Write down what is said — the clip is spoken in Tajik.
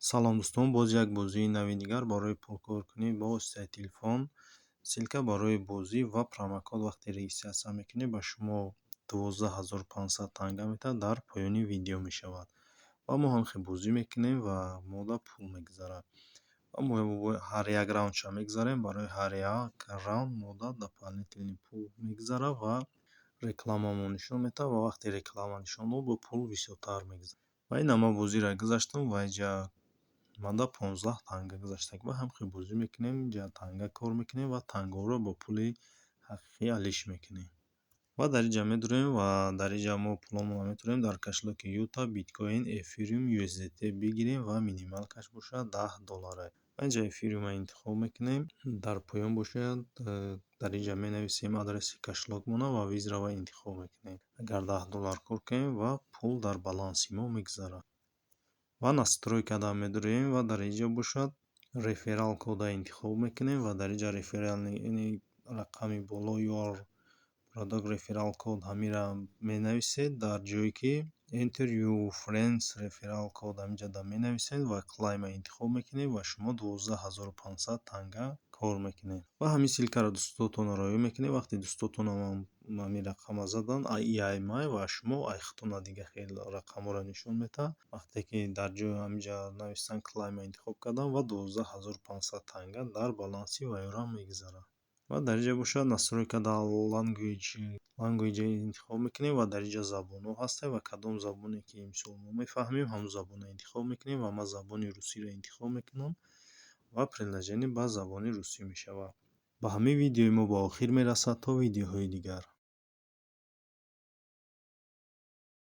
Салом, дӯстон! Боз як бозии нави дигар барои пулкоркунӣ бо воситаи телефон. Ссылка барои бозӣ ва промокод, вақте регистрация мекунед, ба шумо 12 500 танга метавад, дар поёни видео мешавад. Ва мо ҳам хел бозӣ мекунем ва мода пул мегузарад. Ва мо ҳар як раундша мегузарем. Барои ҳар як раунд мода дополнительный пул мегузарад ва рекламамо нишон медиҳад, ва вақте реклама нишон дод, бо пул бисёртар мегузарад. Ва ина, ман бозиро гузаштам ва инҷа манда 15 танга гузаштаг. Ва ҳам хел бозӣ мекунем, инҷа танга кор мекунем ва тангаҳоро бо пули ҳақиқӣ алиш мекунем. Ва дар инҷа медурем ва дар инҷа мо пуломонро метавонем дар кошелёки Юта, биткоин, эфириум, USDT бигирем ва минималкаш бошад 10 доллара. Ва инҷа эфириумро интихоб мекунем. Дар поён бошад, дар инҷа менависем адреси кошелёкмона ва визаро интихоб мекунем. Агар 10 доллар кор кунем, ва пул дар баланси мо мегузарад. Ва настройкада медурем ва дар инҷа бошад, реферал кода интихоб мекунем ва дар инҷа реферальный рақами боло, your product referral code, ҳамира менависед. Дар ҷое ки enter your friends referral code, ҳаминҷа менависед ва claim интихоб мекунед ва шумо 12 500 танга кор мекунед. Ва ҳамин ссылкаро дӯстотонро роӣ мекунед. Вақте дӯстотонам ҳамин рақама задан, иаймай ва шумо айхтона дига хел рақамҳоро нишон медиҳад. Вақте ки дар ҷои ҳаминҷа навиштан claim интихоб кардам ва 12 500 танга дар баланси вайёрам мегузарад. Ва дар инҷа бошад, настройка дар language интихоб мекунем ва дар инҷа забонҳо ҳастанд ва кадом забоне ки, мисол, мо мефаҳмем, ҳамон забонро интихоб мекунем. Ва ман забони русиро интихоб мекунам ва приложение ба забони русӣ мешавад. Ба ҳамин видеои мо ба охир мерасад. То видеоҳои дигар.